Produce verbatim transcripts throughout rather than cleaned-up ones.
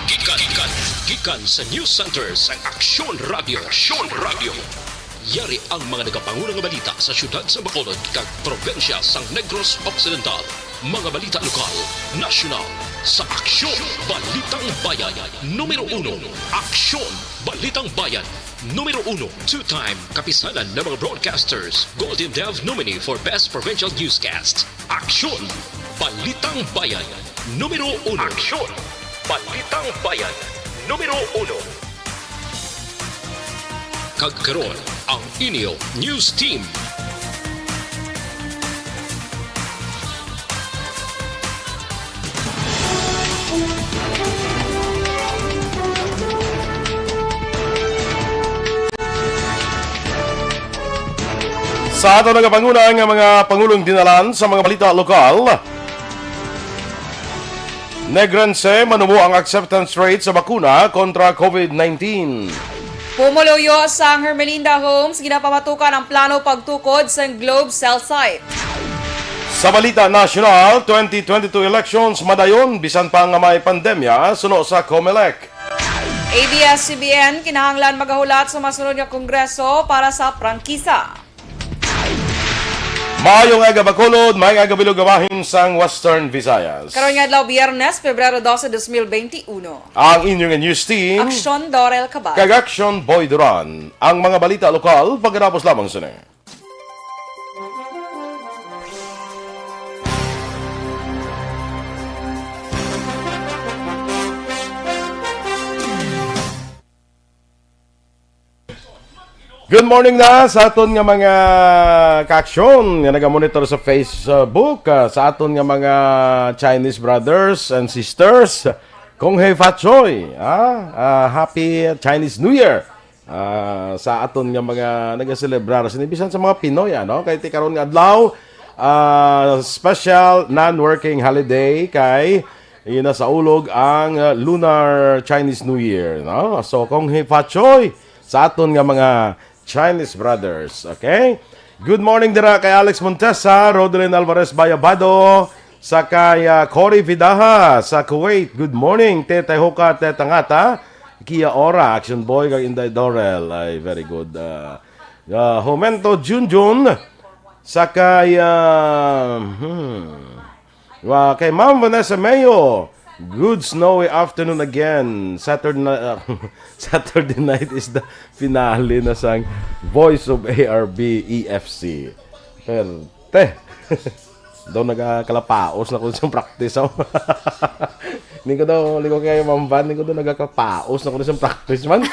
Gikan, gikan, gikan sa News Center sang Aksyon Radio. Aksyon Radio. Yari ang mga nagapanguna nga balita sa siyudad sa Bacolod kag probinsya sang Negros Occidental. Mga balita lokal, nasyonal, sa Aksyon Balitang Bayan. Numero uno, Aksyon Balitang Bayan. Numero uno, two-time Kapisanan ng mga Broadcasters, Golden Dove nominee for Best Provincial Newscast. Aksyon! Balitang Bayan, numero uno. Aksyon! Balitang Bayan, numero uno. Kag karon, ang inyo news team. Sa ato nagapanguna nga mga pangulong dinalan sa mga balita lokal, Negrense manubo ang acceptance rate sa bakuna kontra COVID nineteen. Pumuluyo sang Hermelinda Homes, ginapamatukan ang plano pagtukod sang Globe Cell site. Sa balita nasyonal, twenty twenty-two elections madayon bisan pa nga may pandemya suno sa Comelec. A B S C B N kinahanglan magahulat sa masunod nga kongreso para sa prangkisa. Maayong aga, Bacolod, maayong aga, bilog nga bahin sang Western Visayas. Karon nga adlaw, Biyernes, Pebrero dose, dos mil benti uno. Ang inyo nga news team, Aksyon Dorel Cabal. Kag Aksyon Boy Duran. Ang mga balita lokal, pagkatapos lamang sini. Good morning na sa aton nga mga kaaksyon nga nagamonitor sa Facebook, ah, sa aton nga mga Chinese brothers and sisters. Kong Hei Fat Choy, ah, ah, Happy Chinese New Year, ah, sa aton nga mga nagaselebrar sini, bisan sa mga Pinoy, ano? Kay ti karon nga adlaw, ah, special non-working holiday kay ina sa ulog ang, ah, Lunar Chinese New Year, no? So, Kong Hei Fat Choy sa aton nga mga Chinese brothers, okay? Good morning dira kay Alex Montesa, Rodelin Alvarez Bayabado, sa kay, ah, Cory Vidaha sa Kuwait. Good morning, Tete Hoka, Tete Ngata, Kia Ora, Action Boy, kag Inday Dorel. Ay, very good. Ah, ah, Homento Junjun, sa kay, ah, hmm, Wa, kay Ma'am Vanessa Mayo, good snowy afternoon again. Saturday na, Saturday night is the finale na sang Voice of A R B E F C. Perte. Daw nagakalapaos na ko sa practice, oh. Ni ko daw, liko kay Ma'am Van, ni ko daw nagakalapaos na ko sa practice man.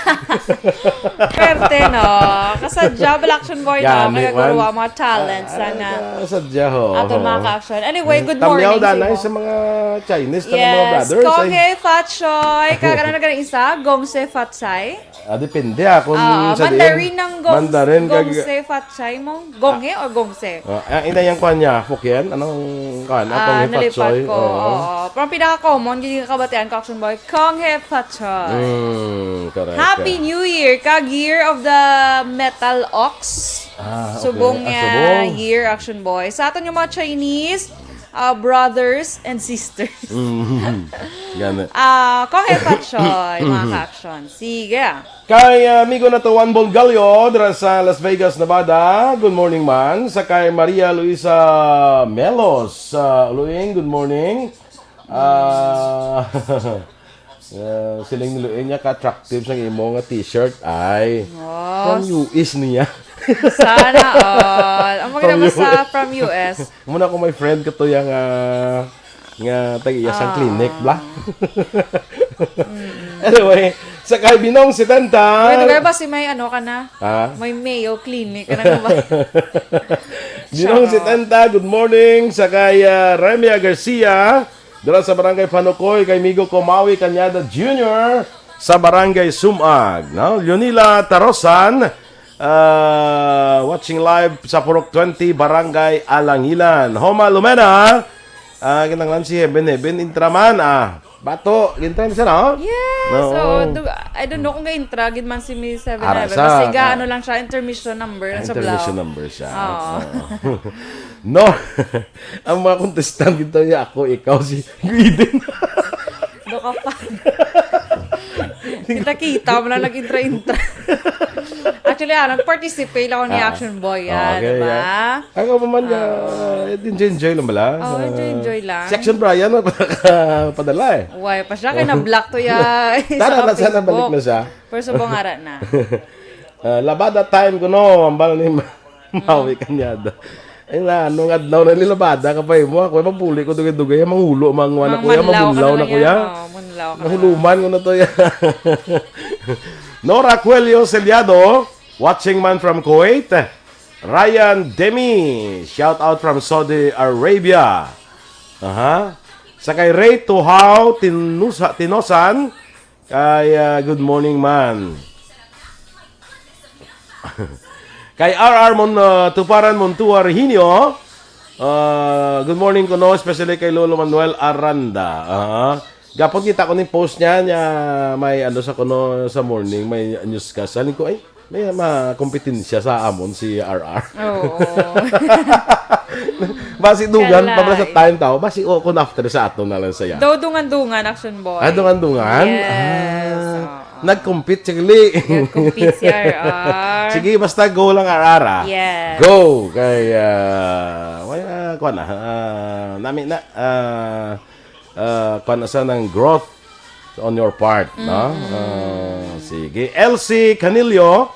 Perte, no? Kasadya, Black Action Boy, no? Gani, Kaya man. Guro ang mga talents, Ah, sana. Kasadya, ho. Aton mga ka-action. Anyway, good morning sa imo. Tamyaw danay sa mga Chinese, sa mga brothers, ay. Yes, Kong Hei Fat Choy. Kag ano na ganing isa? Gong Se Fat Sai? Ah, depende, ah, kung sa diin. Ah, Mandarin ang Gong, Mandarin kag Gong Se Fat Sai mo? Gong He o Gong Se? Ah, ang ina yang kwan niya, Fokian? Anong kwan? Ah, Kong Hei Fat Choy? Ah, nalipat ko. Oo. Oo. Pero ang pinaka-common, hindi ka kabatian, ka-action boy, Kong Hei Fat Choy. Mm, correct. Happy New Year, kag Year of the Metal Ox. Ah, okay. Subong nga year, action boy. Sa aton nga mga Chinese, ah, brothers and sisters. Mm. Gani. Ah, Kong Hei Fat Choy, mga ka-action. Sige. Kay, ah, amigo nato Juan Bolgallo, dira sa Las Vegas, Nevada. Good morning, man. Sa kay Maria Luisa Melos, ah, Luing, good morning. Ah, ah, siling ni Luing niya, ka-attractive sang imo nga t-shirt. Ay, from U S niya. Sana all. Ang maganda mo sa from U S. Muna ko may friend ko to yang, ah, nga tag-iya sang clinic, bla? Anyway, sa kay Binong setenta. Uy, dugay ba si may ano ka na? Ha? May Mayo Clinic ka na ba? Binong setenta, good morning. Sa kay, ah, Remia Garcia, dala sa Barangay Panukoy, kay Migo Komawi Cañada Junior, sa Barangay Sumag, no? Leonila Tarosan, ah, watching live sa Purok twenty, Barangay Alangilan. Homa Lumena, ah, kinanglan si Heaven Heaven, intra man, ah. Bato, intra na siya, no? Yes, so, I don't know kung ga-intra gid man si Miss Heaven Heaven. Basta ano lang siya, intermission number sa Blau. Intermission number siya. Oo. Oo. No, ang mga contestant dito, ya, ako, ikaw, si Gwiden. Do ka pa. Kita-kita mo lang nag-intra-intra. Actually, ah, nag-participate ako ni Ah. Action Boy, ah, Okay, di ba? yeah. Ako pa man nga, Ah. enjoy-enjoy lang bala. Oh, Ah, enjoy-enjoy lang. Si Action Brian, no? Padala eh. Why pa siya? Kaya na-block to ya. Dara Sa na siya, nabalik Facebook. na siya. Pero subong ara na. Ah, labada time ko, no? Ang bala ni Ma-, Mawi ka niya da. Ay na, nung adlaw na nilabada ka pa mo, ako, mapuli ko dugay-dugay, mangulo, manguha na kuya, Mamanlaw ka mamunlaw na na lang kuya. yan, oh, munlaw ka na lang. Nahuluman ko na to ya. Nora Cuello Celiado, watching man from Kuwait. Ryan Demi, shout out from Saudi Arabia. Aha. Sa kay Ray Tuhao Tinusa-, Tinosan, kay, ah, good morning man. Kay R R Mon-, ah, Tuparan Montua Reginio, ah, good morning kuno, especially kay Lolo Manuel Aranda. Ah, gapon kita ko ning post niya, niya may ano sa kuno sa morning, may news ka. Sabi ko, "Ay, may makompetensya sa amon si R R." Oo. Basi dugan, Kalain. pabala sa time tao, basi o kun after sa ato na lang saya. Daw dungan-dungan, Action Boy. Ah, dungan-dungan? Yes, Ah, oo. nag-compete, sige, li. Nag-compete si R R. Sige, basta go lang, R R, ah. Yes. Go! Kay, ah, wala, kuwan na, ah, nami na, ah, ah, kuwan na sa ng growth on your part, no? Mm. Ah, sige. L C Canillo,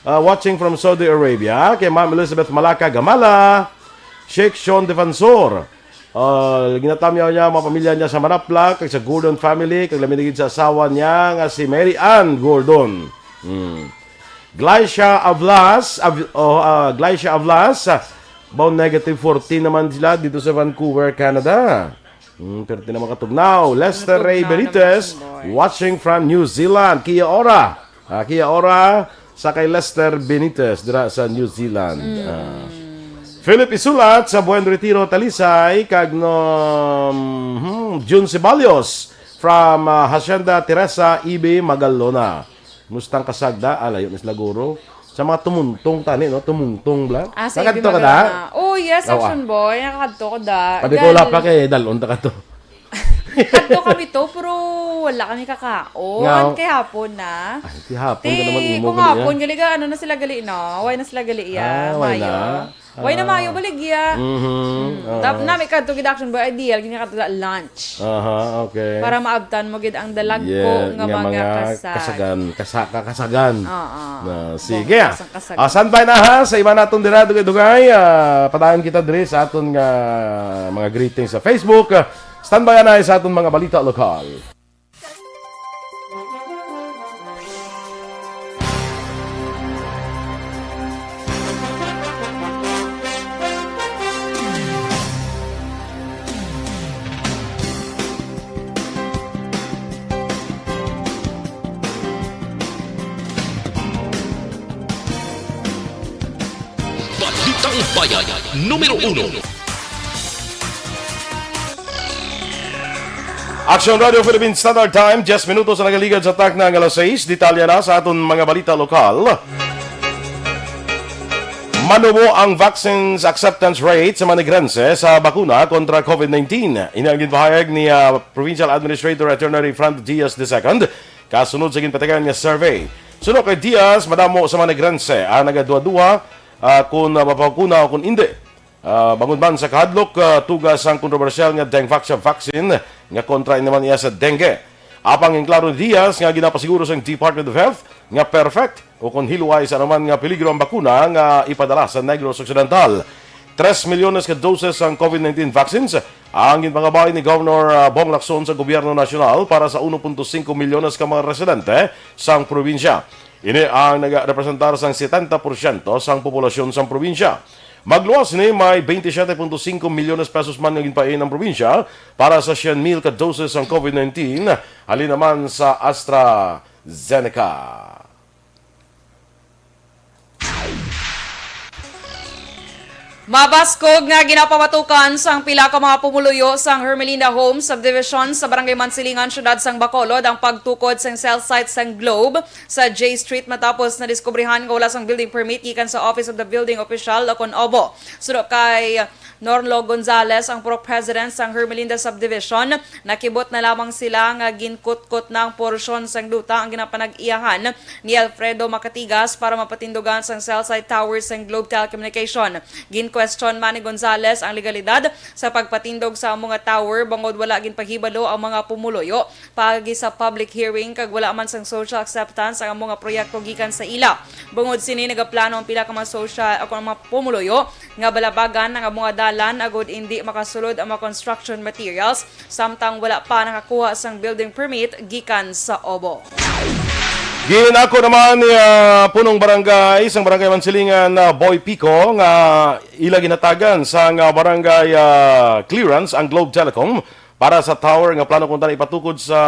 ah, watching from Saudi Arabia. Kay Ma'am Elizabeth Malaka Gamala, Sheikh Sean Defensor. Ah, ginatamyaw niya ang mga pamilya niya sa Manapla, kag sa Gordon family, kag labi na gid sa asawa niya nga si Mary Ann Gordon. Hmm. Glycia Avlas, Av-, oh, ah, Glycia Avlas, ah, bound negative fourteen naman sila dito sa Vancouver, Canada. Hmm, pero di naman katugnaw. Lester Ray Natugnaw naman Benitez, si Boy. watching from New Zealand. Kia ora. Ah, kia ora sa kay Lester Benitez dira sa New Zealand. Mm. Ah. Philip Isulat sa Buen Retiro, Talisay, kag no, hmm, Jun Ceballos from, ah, Hacienda Teresa, Ibi, Magalona. Mustang kasagda, ah, layo ni sila guro. Sa mga tumuntong tani, no? Tumuntong bla. Ah, sa Nakadto Ibi, ka da? Magalona. Oh, yes, Oh, ah. Action Boy. Nakakadto ko da. Pwede ko wala Dahil pa kay dalon ta ka to. Kadto kami to, pero wala kami kakaon. Nga, oh. Kay hapon na. Ay, ti hapon ka Ti, naman, imo kung gali, hapon, ah. gali ka, ano na sila gali, no? Why na sila gali, iya? Ah, why Mayo. na? Why na Ah. Mayo, baligya? Mhm. Mm. Ah. Dap-, nami kadto gid Action Boy, ideal, gini kadto sa lunch. Aha, okay. Para maabtan mo gid ang dalagko Yeah, nga nga mga mga kasag. kasagan, kasa-, kakasagan. Oo. Na, Bongga sige, ah. sang kasag. Ah, standby na, ha, sa iba naton dira, dugay-dugay, ah, padayon kita diri sa aton nga mga greetings sa Facebook. Ah, standby na sa aton mga balita lokal. Balitang Bayan, numero uno. Action Radio Philippine Standard Time, diyes minutos ang nagaligad sa takna nga alas sais. Detalye na sa aton mga balita lokal. Manubo ang vaccines acceptance rate sa mga Negrense sa bakuna kontra COVID nineteen. Ini ang ginpahayag ni, ah, Provincial Administrator Attorney Franz Diaz the second, kasunod sa ginpatigayon nga survey. Suno kay Diaz, madamo sa mga Negrense ang nagaduha-duha, ah, kung, ah, mapabakuna o kung indi. Ah, bangod man sa kahadlok, ah, tuga sang kontrobersyal nga Dengvaxia vaccine nga kontra ini man iya sa dengue. Apang ginklaro ni Diaz nga ginapasiguro sang Department of Health nga perfect o kon hilway sa anuman nga peligro ang bakuna nga ipadala sa Negros Occidental. Tres milyones ka doses sang COVID nineteen vaccines ang ginpangabay ni Governor, ah, Bong Lacson sa gobyerno nasyonal para sa uno punto singko milyones ka mga residente sang probinsya. Ini ang nagarepresentar sang setenta porsyento sang populasyon sang probinsya. Magluwas sini, may twenty-seven point five milyones pesos man nga ginpain ang probinsya para sa siyam mil ka doses sang COVID nineteen, halin naman sa AstraZeneca. Mabaskog nga ginapamatukan sang pila ka mga pumuluyo sang Hermelinda Homes Subdivision sa Barangay Mansilingan, Syudad sang Bacolod, ang pagtukod sang cell site sang Globe sa J Street matapos nadiskubrihan nga wala sang building permit gikan sa Office of the Building Official o kon obo. Suno kay Norlo Gonzales, ang purok president sang Hermelinda Subdivision, nakibot na lamang sila nga ginkutkot na ang porsyon sang duta ang ginapanag-iyahan ni Alfredo Macatigas para mapatindugan sang cell site tower sang Globe Telecommunication. Gin-question man ni Gonzales ang legalidad sa pagpatindog sa amo nga tower bangod wala ginpahibalo ang mga pumuluyo paagi sa public hearing kag wala man sang social acceptance ang amo nga proyekto gikan sa ila. Bangod sini, nagaplano ang pila ka mga social o mga pumuluyo nga balabagan ang amo nga dalan agud indi makasulod ang mga construction materials samtang wala pa nakakuha sang building permit gikan sa obo. Ginako naman ni, ah, punong barangay sang Barangay Mansilingan, ah, Boy Pico, nga ila ginhatagan sang, ah, barangay, ah, clearance ang Globe Telecom para sa tower nga plano kuntani ipatukod sa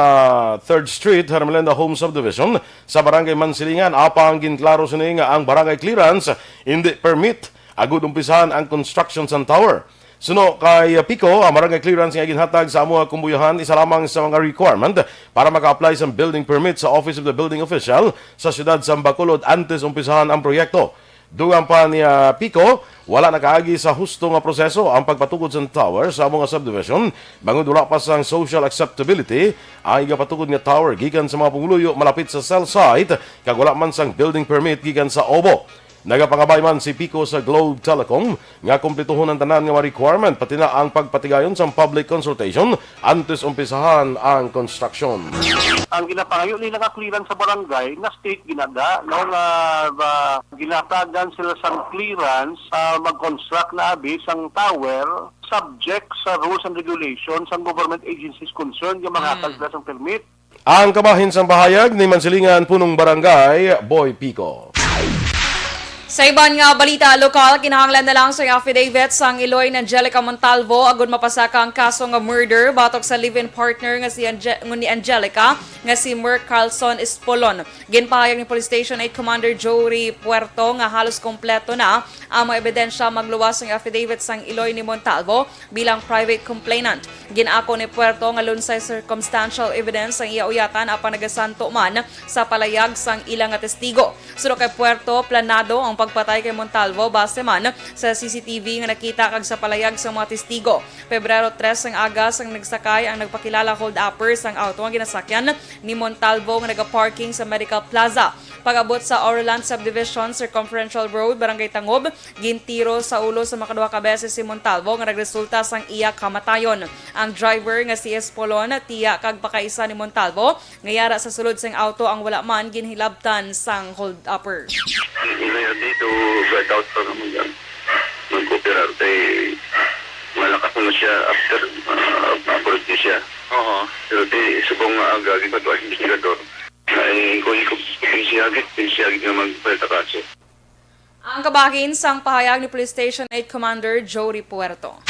Third Street, Hermelenda Home Subdivision sa Barangay Mansilingan. Apang ginklaro sini nga ang barangay clearance hindi permit agud umpisahan ang construction sang tower. Suno kay Pico, ang barangay clearance nga ginhatag sa amo nga kumbuyahan isa lamang sa mga requirement para maka-apply sa building permit sa Office of the Building Official sa siyudad sa Bacolod antes umpisahan ang proyekto. Dugang pa ni, ah, Pico, wala nakaagi sa husto nga proseso ang pagpatukod sa tower sa amo nga subdivision, bangod wala pa sang social acceptability ang igapatukod nga tower gikan sa mga pumuluyo malapit sa cell site, kag wala man sang building permit gikan sa obo. Nagapangabay man si Pico sa Globe Telecom nga kumplituhon ang tanan nga mga requirement, pati na ang pagpatigayon sang public consultation antes umpisahan ang construction. Ang ginapangayo nila nga clearance sa barangay nga state ginada, no, nga, ah, ginatagan sila sang clearance, ah, mag-construct na abi sang tower subject sa rules and regulations sang government agencies concerned nga maghatag Mm. sila sang permit. Ang kabahin sang pahayag ni Mansilingan Punong Barangay, Boy Pico. Sa iban nga balita lokal, kinahanglan na lang sa affidavit sang iloy ni Angelica Montalvo agud mapasaka ang kaso nga murder batok sa live-in partner nga si Ange-, ni Angelica nga si Merc Carlson Espolon. Ginpahayag ni Police Station eight Commander Jory Puerto nga halos kompleto na ang mga ebidensya magluwas sang affidavit sang iloy ni Montalvo bilang private complainant. Gin-ako ni Puerto nga lunsay circumstantial evidence ang iya uyatan, apang nagasanto man sa palayag sang ila nga testigo. Suno kay Puerto, planado ang pagpatay kay Montalvo base man sa C C T V nga nakita kag sa palayag sang mga testigo. Pebrero tres ang aga sang nagsakay ang nagpakilala holdupper sang auto nga ginasakyan ni Montalvo nga nagaparking sa Medical Plaza. Pag-abot sa Orland Subdivision, Circumferential Road, Barangay Tangob, gintiro sa ulo sa makaduha ka beses si Montalvo nga nagresulta sang iya kamatayon. Ang driver nga si Espolon, tiya kag pakaisa ni Montalvo, nga yara sa sulod sang auto ang wala man ginhilabtan sang holdupper. Ila dito, flat out pa naman yan. Mag-operar kay malakas naman siya after, ah, abroad na siya. Oo. Pero di, subong nga aga, gipatuwa ang investigador. Ay, kung ikaw, pinsiyagit, pinsiyagit nga magpalit ang kaso. Ang kabahin sang pahayag ni Police Station eight Commander Jory Puerto.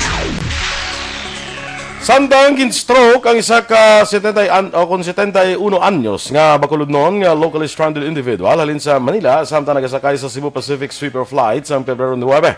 Samtang gin-stroke ang isa ka setenta an-, o kon setenta y uno anyos nga Bacolodnon nga locally stranded individual halin sa Manila samtang nagasakay sa Cebu Pacific Sweeper Flight sang Pebrero nuebe.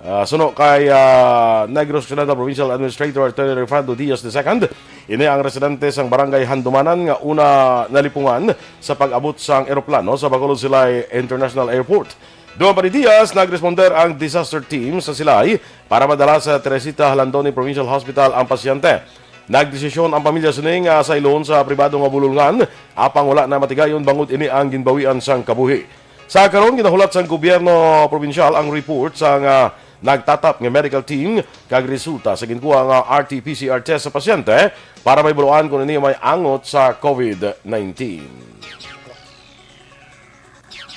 Ah, suno kay, ah, Negros Occidental Provincial Administrator Attorney Rayfrando Diaz the second, ini ang residente sang Barangay Handumanan nga una nalipungan sa pag-abot sang eroplano sa Bacolod Silay International Airport. Dugang pa ni Diaz, nagresponder ang disaster team sa Silay para madala sa Teresita Jalandoni Provincial Hospital ang pasyente. Nagdesisyon ang pamilya sini nga saylon sa pribado nga bulolngan, apang wala na matigayon bangod ini ang ginbawian sang kabuhi. Sa karon, ginahulat sang gobyerno probinsyal ang report sang, ah, nagtatap nga medical team kag resulta sa ginkuha nga R T P C R test sa pasyente para mahibaluan kon ini may angot sa COVID nineteen.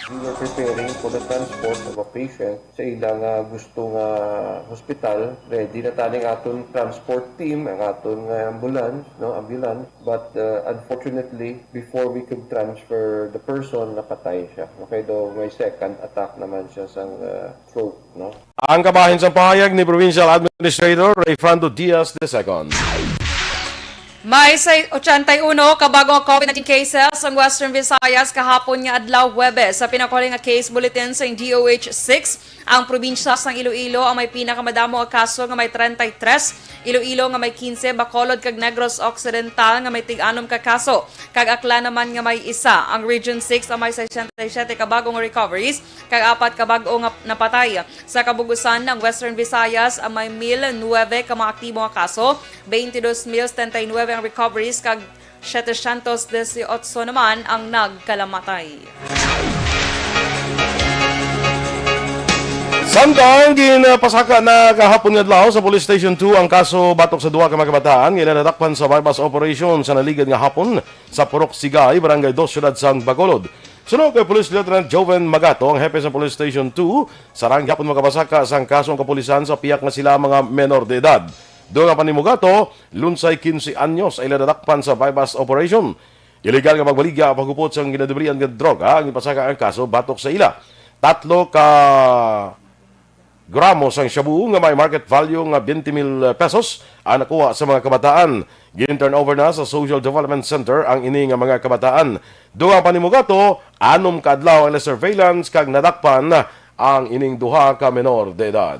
We were preparing for the transport of a patient sa ila nga gusto nga hospital. Ready na taning aton transport team, ang aton nga ambulance, no, ambulance. But, uh, unfortunately, before we could transfer the person, napatay siya. Okay, daw may second attack naman siya sa, uh, stroke, no? Ang kabahin sa pahayag ni Provincial Administrator Rayfrando Diaz the second. May say ochenta y uno ka bag-o nga COVID nineteen cases ang Western Visayas kahapon nga adlaw, Huwebes. Sa pinakauli nga case bulletin sa D O H six, Ang probinsya sang Iloilo ang may pinakamadamo nga kaso nga may treinta y tres, Iloilo nga may quince, Bacolod kag Negros Occidental nga may tig-anom ka kaso, kag Aklan naman nga may isa. Ang Region six ang may sesenta y siyete ka bag-o nga recoveries kag apat ka bag-o nga napatay. Sa kabug-usan, ang Western Visayas ang may mil nuebe ka mga aktibo nga kaso, twenty-two mil setenta y nuebe ang recoveries kag setecientos dieciocho naman ang nagkalamatay. Samtang ginpasaka na kahapon nga adlaw sa Police Station two ang kaso batok sa duha ka mga kabataan nga ila nadakpan sa buy-bust operation sa naligad nga hapon sa Purok Sigay, Barangay Dos, siyudad sang Bacolod. Suno kay Police Lieutenant Joven Magato, ang hepe sa Police Station two, sarang gihapon makapasaka sang kaso ang kapulisan sa pihak nga sila mga menor de edad. Dugang pa ni Mugato, lunsay quince anyos ang ila nadakpan sa buy-bust operation. Illegal nga pagbaligya ang paghupot sang ginadubrian nga droga ang ipasaka ang kaso batok sa ila. Tatlo ka gramo sang shabu nga may market value nga twenty mil pesos ang nakuha sa mga kabataan. Gin-turnover na sa Social Development Center ang ini nga mga kabataan. Dugang pa ni Mugato, anom ka adlaw ang surveillance kag nadakpan ang ining duha ka menor de edad.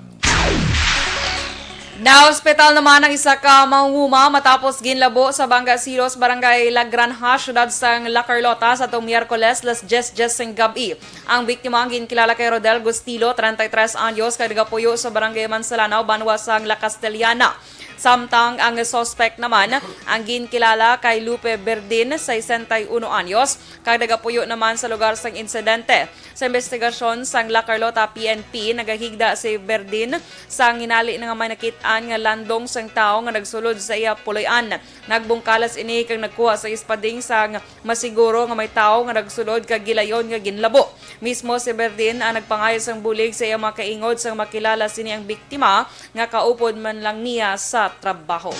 Naospital naman ang isa ka manguma matapos ginlabo sa Bangga Silos, Barangay La Granja, siyudad sang La Carlota, sa atong Miyerkules, las diyes diyes sing gab-i. Ang biktima ang ginkilala kay Rodel Gustilo, treinta y tres anyos, kag nagapuyo sa Barangay Mansalanao, banwa sang La Castellana. Samtang ang suspect naman ang ginkilala kay Lupe Berdin, sesenta y uno anyos, kag nagapuyo naman sa lugar sang insidente. Sa investigasyon sang La Carlota P N P, nagahigda si Berdin sang hinali na nga may nakit-an nga landong sang tawo nga nagsulod sa iya puloy-an. Nagbungkalas ini kag nagkuha sa espading sang masiguro nga may tawo nga nagsulod kag gilayon nga ginlabo. Mismo si Berdin ang nagpangayo sang bulig sa iya mga kaingod sang makilala sini ang biktima nga kaupod man lang niya sa trabaho.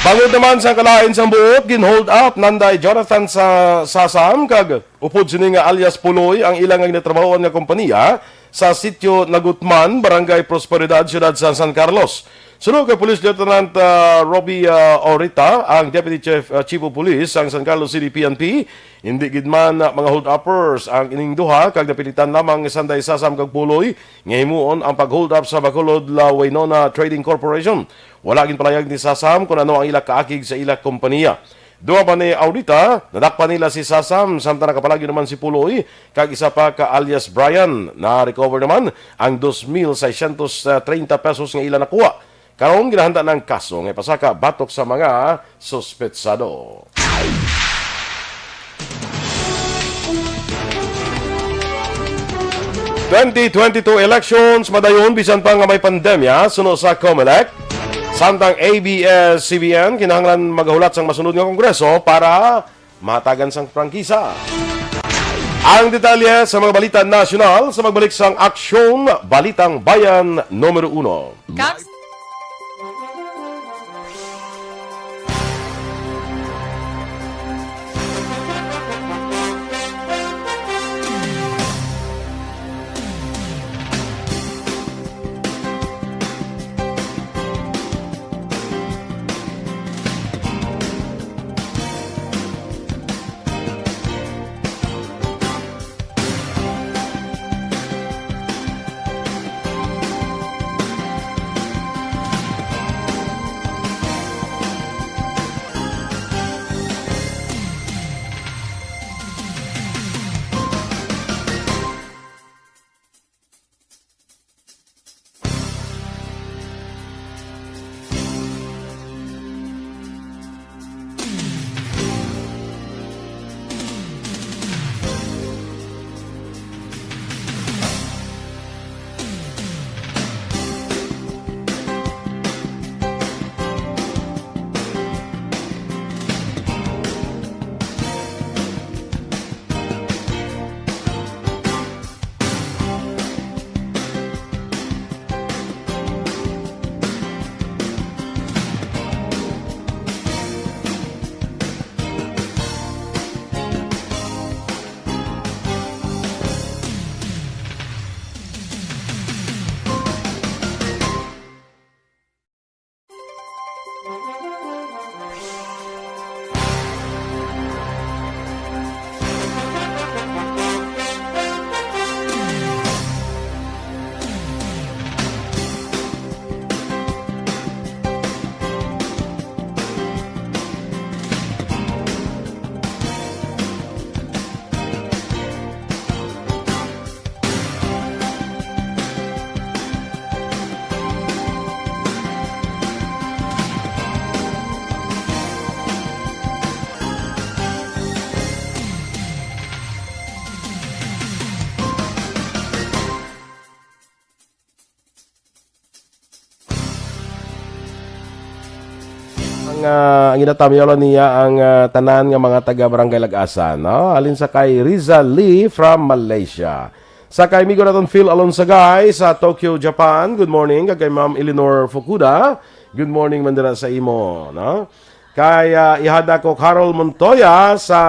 Bangod naman sa kalain sang buot, gin-hold up Nanday Jonathan sa Sasam kag upod sini nga alias Puloy ang ila nga ginatrabahoan nga kompanya sa Sitio Nagutman, Barangay Prosperidad, Siyudad sa San Carlos. Suno kay Police Lieutenant, ah, Robbie, ah, Orita, ang Deputy Chief, ah, Chief of Police sang San Carlos City P N P, hindi gid man, ah, mga hold-uppers ang ining duha kag napilitan lamang ni Sanday Sasam kag Puloy nga himuon ang pag-hold up sa Bacolod La Waynona Trading Corporation. Wala ginpalayag ni Sasam kung ano ang ila kaakig sa ila kompanya. Dugang pa ni Audita, nadakpan nila si Sasam, samtang nakapalagyo naman si Puloy, kag isa pa ka alias Brian. Na-recover naman ang dos mil seiscientos treinta pesos nga ila nakuha. Karon, ginahanda na ang kaso nga ipasaka batok sa mga suspetsado. Twenty twenty-two elections madayon bisan pa nga may pandemya, suno sa Comelec. Samtang A B S C B N kinahanglan magahulat sang masunod nga kongreso para mahatagan sang prangkisa. Ang detalye sa mga balita nasyonal sa pagbalik sang Aksyon Balitang Bayan numero uno. Kag Ah, ang ginatamyaw lang niya ang, ah, tanan nga mga taga Barangay Lagasan, no? Halin sa kay Riza Lee from Malaysia. Sa kay amigo naton Phil Alonsagay sa Tokyo, Japan. Good morning. Kag kay Ma'am Eleanor Fukuda. Good morning man dira sa imo, no? Kay, ah, ihada ko Carol Montoya sa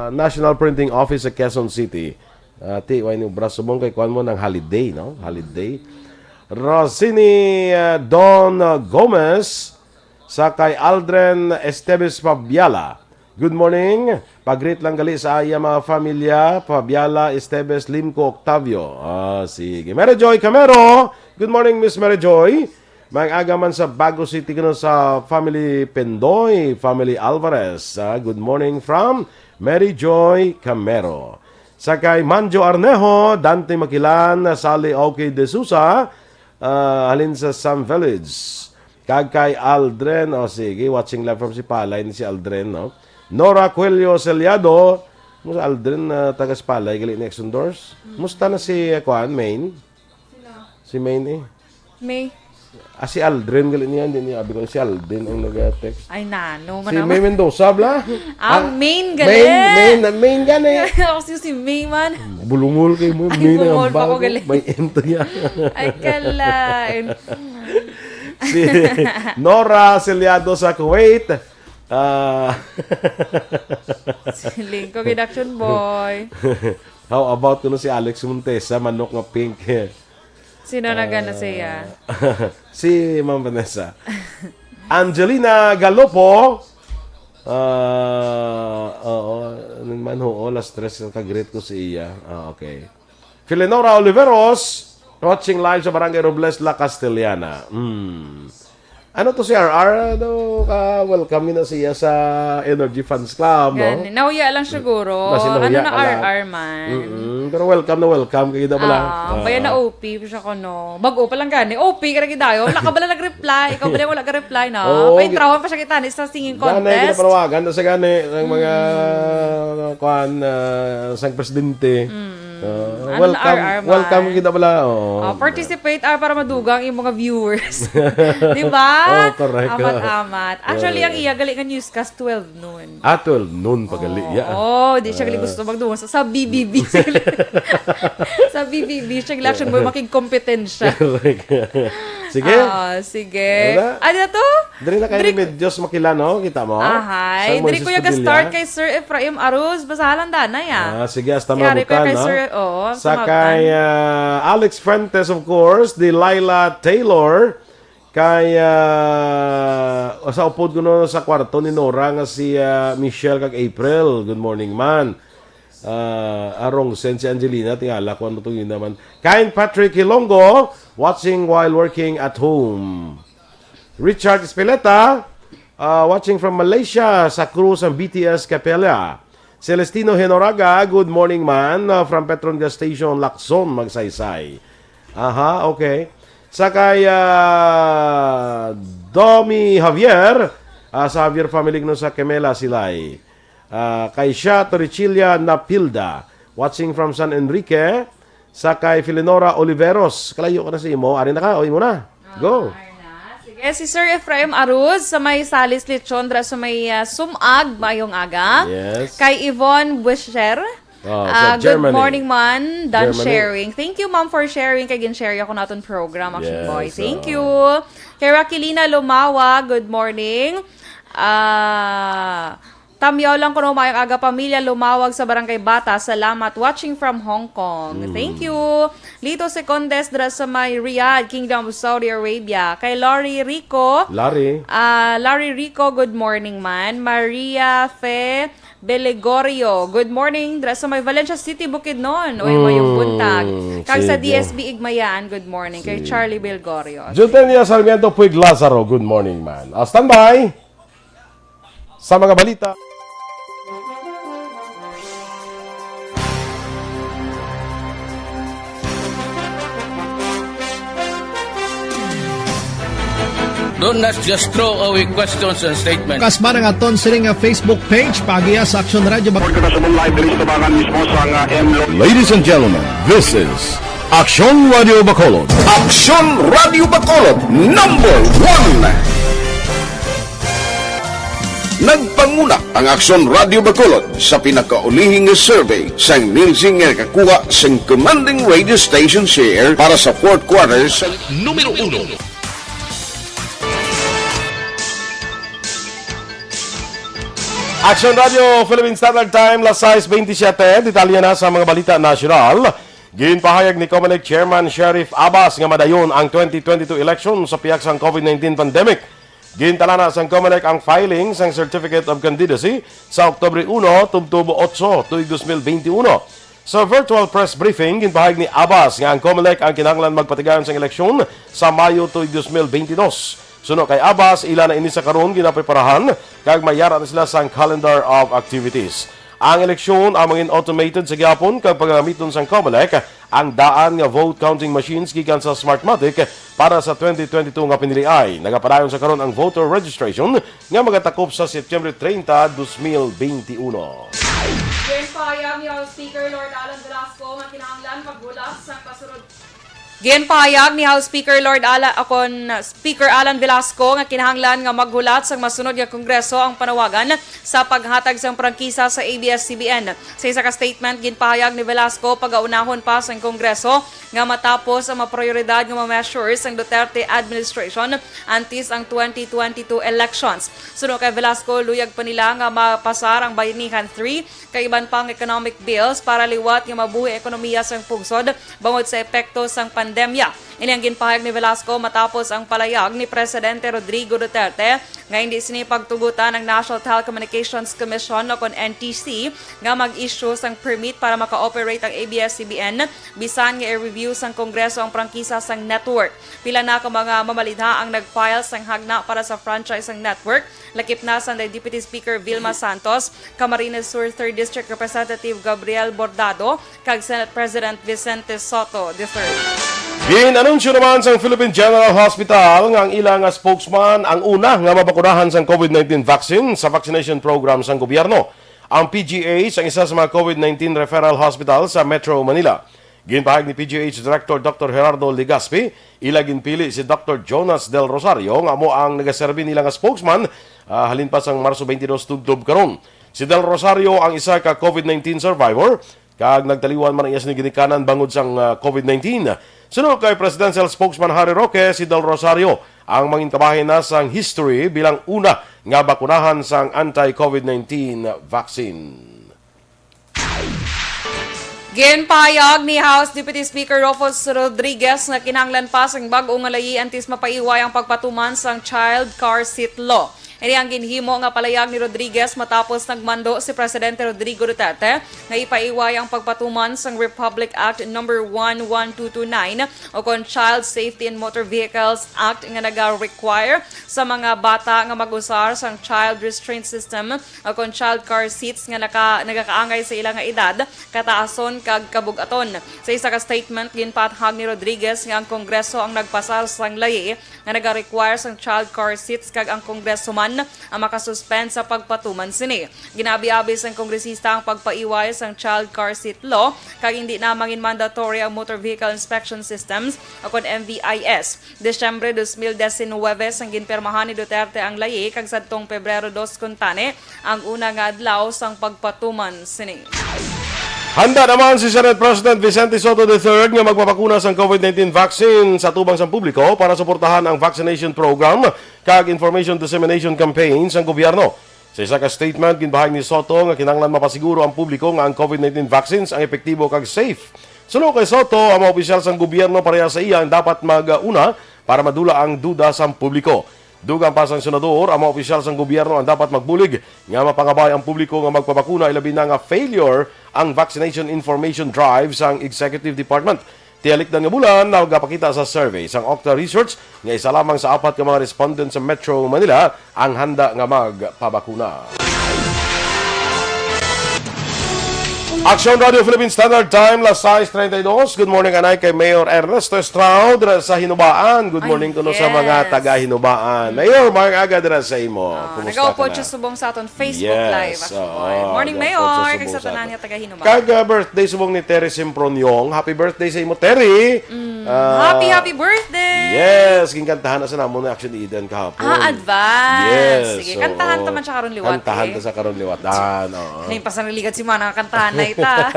National Printing Office sa Quezon City. Ah, ti, way ni obra subong kay kuan mo ng holiday, no? Holiday. Rosini, ah, Don, ah, Gomez, sa kay Aldren Esteves Pabiala. Good morning. Pag-greet lang gali sa iya mga familia, Pabiala, Esteves, Limco, Octavio. Ah, sige. Mary Joy Camero. Good morning, Miss Mary Joy. Mag-aga man sa Bago City kuno sa family Pendoy, family Alvarez. Ah, good morning from Mary Joy Camero. Sa kay Manjo Arnejo, Dante Makilan, Sally Oki De Souza, ah, halin sa Sam Village. Kag kay Aldrin, o sige, watching live from Sipalay ni si Aldrin, no? Nora Cuello Celiado, mo si Aldrin, ah, taga Sipalay, gali ni Exondors. Musta na si, ah, kuan, Maine? Sino? Si Maine eh. May. Ah, si Aldrin, gali niya, hindi niya, abi ko, si Aldrin ang nag-text. Ay, nano, Si manama. May Mendoza, bla? Ah, Ah, Maine, gali. Maine, Maine, Maine, gani. Ako si, si May man. Bulungol kay mo, Ay, Maine ang bungol pa ko, bago. Gali. May ento niya. Ay, kalain. Si Nora Celiado sa Kuwait. Ah. Siling ko, Production Boy. How about kuno si Alex Montesa, manok nga pink? Sino na gana siya? Ah, si Ma'am Vanessa. Angelina Galopo. Ah, oo, man, oo, alas tres ka-greet ko si iya. Ah, okay. Filenora Oliveros, watching live sa Barangay Robles, La Castellana. Hmm. Ano to si R R? Ano, ka welcome na siya sa Energy Fans Club, no? Gani. Nahuya lang siguro. Basi nahuya Ano na ka lang. R R man? Mm-mm. Pero welcome na welcome kayo na pala. Ah, Ah. Baya na O P siya ko, no? Bag-o pa lang gani. O P ka na gidayo. Wala ka bala nag-reply. Ikaw bala wala ka reply, no? Oo, Paintrawan gi- pa siya kita ni sa singing Gani, contest. Ginapanawagan na sa gani ang mga, Mm. kuan, ah, sang presidente. Mm. Ah, Ano na welcome, R R man? Welcome kita pala. Oo. Ah, participate, ah, para madugang yung mga viewers. Di ba? Oh, correct. Amat-amat. Actually, ang Correct. iya gali nga newscast twelve noon. Ah, twelve noon pa gali, Oo, ya. Oo, di siya gali Ah. gusto magdungan sa, sa B B B. Sa B B B, siya gali action mo makigkompetensya. Correct. Sige. Ah, sige. Ano na? Ano to? Diri na kay Diri Remedios Makila, no? Kita mo? Ahay. San Diri Moises ko yung Padilla. Start kay Sir Efraim Aruz. Basahan lang danay, ah. Ah, sige, hasta Si Ari ko mabutan, kay no? Sir, oo, Sa sa kay, mabutan. Ah, Alex Fuentes, of course, Delilah Taylor, kay, ah, sa upod ko no, sa kwarto ni Nora nga si, ah, Michelle kag April. Good morning, man. Ah, Arong Sen, si Angelina, tingala ko ano to yun naman. Kain Patrick Hilongo, watching while working at home. Richard Espeleta, ah, watching from Malaysia, sa crew sa B T S Capella. Celestino Henoraga, good morning, man, ah, from Petron Gas Station, Lacson, Magsaysay. Aha, okay. Sa kay, ah, Domi Javier, ah, sa Javier family no sa Kemela, Silay. Ah, kay siya, Toricilla Napilda, watching from San Enrique. Sa kay Filinora Oliveros, kalayo ka na sa imo. Ari na ka, o imo na. Go. Ah, ari na. Sige, si Sir Efraim Aruz sa may Salis Lechon, dra sa may, ah, Sumag, maayong aga. Yes. Kay Yvonne Buescher, Oh, ah, sa good Germany. Morning, man. Done Germany. Sharing. Thank you, ma'am, for sharing. Kay gin-share ako naton program, Action Yes, Boy. Thank oh. You. Kay Raquelina Lumawa, good morning. Ah, tamyaw lang kuno, maayong aga, pamilya Lumawag sa Barangay Bata. Salamat. Watching from Hong Kong. Mm. Thank you. Lito Secondes dra sa may Riyadh, Kingdom of Saudi Arabia. Kay Larry Rico. Larry. Ah, Larry Rico, good morning, man. Maria Fe Belegorio, good morning. Dra sa may Valencia City, Bukidnon. Uy, mayong Mm, buntag. Kag sa sige. D S B Igmayaan, good morning. Kay Sige. Charlie Belgorio. Jutenia Sarmiento Puig Lazaro, good morning, man. Ah, standby. Sa mga balita. Don't not just throw away questions and statements. Kasba nga aton sini nga Facebook page, paagiha sa Action Radio Bac- Report kita sa live diri sa tabangan mismo sa nga M Lo- Ladies and gentlemen, this is Action Radio Bacolod. Action Radio Bacolod, number one. Nagpanguna ang Aksyon Radio Bacolod sa pinakaulihi nga survey sang Nielsen nga nakakuha sang commanding radio station share para sa fourth quarter sa Numero uno. Aksyon Radio Philippine Standard Time, las sais bentisiete. Detalye na sa mga balita nasyonal. Ginpahayag ni Comelec Chairman Sheriff Abas nga madayon ang twenty twenty-two election sa pihak sang COVID nineteen pandemic. Gintalana sang Comelec ang filing sang Certificate of Candidacy sa Oktubre uno tubtob otso, tuig dos mil benti uno. Sa virtual press briefing, ginpahayag ni Abas nga ang Comelec ang kinahanglan magpatigayon sang eleksyon sa Mayo tuig dos mil benti dos. Suno kay Abas, ila na ini sa karon ginapreparahan kag may yara na sila sang calendar of activities. Ang eleksyon ang mangin automated sa gihapon kag pagagamiton sang Comelec ang daan nga vote counting machines gikan sa Smartmatic para sa twenty twenty-two nga piniliay. Nagapadayon sa karon ang voter registration nga magatakop sa September treinta, dos mil benti uno. Ginpahayag ni House Speaker Lord Alan Velasco nga kinahanglan maghulat sang masunod. Ginpahayag ni House Speaker Lord Ala-, akon, Speaker Alan Velasco nga kinahanglan nga maghulat sang masunod nga Kongreso ang panawagan sa paghatag sang prangkisa sa A B S C B N. Sa isa ka statement, ginpahayag ni Velasco pagaunahon pa sang Kongreso nga matapos ang mga prioridad nga mga measures sang Duterte administration antes ang twenty twenty-two elections. Suno kay Velasco, luyag pa nila nga mapasar ang Bayanihan three kag iban pang economic bills para liwat nga mabuhi ang ekonomiya sang pungsod bangod sa epekto sang pandemya. Ini ang ginpahayag ni Velasco matapos ang palayag ni Presidente Rodrigo Duterte nga hindi sini pagtugutan ang National Telecommunications Commission o kon N T C nga mag-issue sang permit para maka-operate ang A B S C B N bisan nga i-review sang Kongreso ang prangkisa sang network. Pila na ka mga mamalinha ang nag-file sang hagna para sa franchise sang network, lakip na sanday Deputy Speaker Vilma Santos, Camarines Sur Third District Representative Gabriel Bordado, kag Senate President Vicente Sotto the third. Gin-anunsyo naman sang Philippine General Hospital nga ang ila nga spokesman ang una nga mabakunahan sang COVID nineteen vaccine sa vaccination program sang gobyerno. Ang P G H ang isa sa mga COVID nineteen referral hospital sa Metro Manila. Ginpahayag ni P G H Director Doctor Gerardo Legaspi, ila ginpili si Doctor Jonas Del Rosario nga amo ang nagaserbi nila nga spokesman, ah, halin pa sang Marso twenty-two tubtob karon. Si Del Rosario ang isa ka COVID nineteen survivor kag nagtaliwan man ang iya sini ginikanan bangod sang, ah, COVID nineteen. Suno kay Presidential Spokesman Harry Roque, si Del Rosario ang mangin kabahin na sang history bilang una nga bakunahan sang anti-COVID nineteen vaccine. Ginpahayag ni House Deputy Speaker Rufus Rodriguez nga kinahanglan pa sang bag-o nga layi antes mapaiway ang pagpatuman sang child car seat law. Ini ang ginhimo nga palayag ni Rodriguez matapos nagmando si Presidente Rodrigo Duterte nga ipaiway ang pagpatuman sang Republic Act Number One One Two Two Nine o kon Child Safety in Motor Vehicles Act nga naga-require sa mga bata nga mag-usar sang child restraint system o kon child car seats nga naka-, nagakaangay sa ila nga edad, kataason kag kabug-aton. Sa isa ka statement, ginpaathag ni Rodriguez nga ang Kongreso ang nagpasar sang layi nga naga-require sang child car seats kag ang Kongreso man ang makasuspend sa pagpatuman sini. Ginaabi-abi sang kongresista ang pagpaiway sang child car seat law kag hindi na mangin mandatory ang motor vehicle inspection systems o kon M V I S. Disyembre dos mil diecinuebe sang ginpirmahan ni Duterte ang layi kag sadtong Pebrero dos kuntani ang una nga adlaw sang pagpatuman sini. Handa naman si Senate President Vicente Sotto the third nga magpabakuna sang COVID nineteen vaccine sa atubang sang publiko para suportahan ang vaccination program kag information dissemination campaign sang gobyerno. Sa isa ka statement, ginpahayag ni Sotto nga kinahanglan mapasiguro ang publiko nga ang COVID nineteen vaccines ang epektibo kag safe. Suno kay Sotto, ang mga opisyal sang gobyerno pareha sa iya ang dapat mag-una para madula ang duda sang publiko. Dugang pa sang senador, ang mga opisyal sang gobyerno ang dapat magbulig nga mapangabay ang publiko nga magpabakuna, ilabi na nga failure ang vaccination information drive sang Executive Department. Tiyalikdan nga bulan, nagapakita sa survey sang Okta Research nga isa lamang sa apat ka mga respondent sa Metro Manila ang handa nga magpabakuna. Aksyon Radio Philippine Standard Time, las sais treinta y dos. Good morning, anay kay Mayor Ernesto Estrao dira sa Hinubaan. Good morning kuno sa mga taga Hinubaan. Mayor, maayong aga dira sa imo. Ah, kumusta ka na? Nagaupod siya subong sa aton Facebook Live. Yes, oo, morning, Mayor, kag sa tanan nga taga Hinubaan. Kag, ah, birthday subong ni Terry Simproniong. Happy birthday sa imo, Terry. Ah, Happy, happy birthday! Yes, ginkantahan na sa namon ni Action Eden kahapon. Ah, advance. Yes, Sige, oo. kantahan ta man siya karon liwat, Kantahan eh. ta sa karon liwatan, oo. Ngayon pa sa naligat si Mana, kantahan na ita.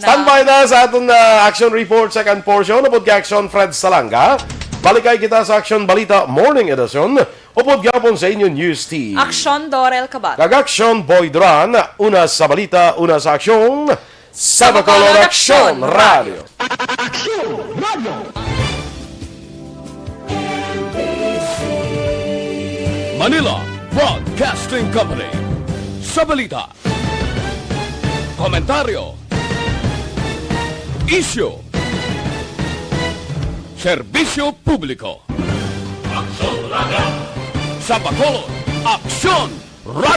Standby na sa aton na action report second portion upod kay Action Fred Salanga. Balikay kita sa Action Balita Morning Edition upod gapon sa inyo news team. Action Dorel Kabat. Kag Action Boy Duran, una sa balita, una sa aksyon, sa Bacolod Action Radio. Manila Broadcasting Company. Sa balita, komentaryo, isyu, serbisyo publiko. Sa Bacolod, Aksyon Radio.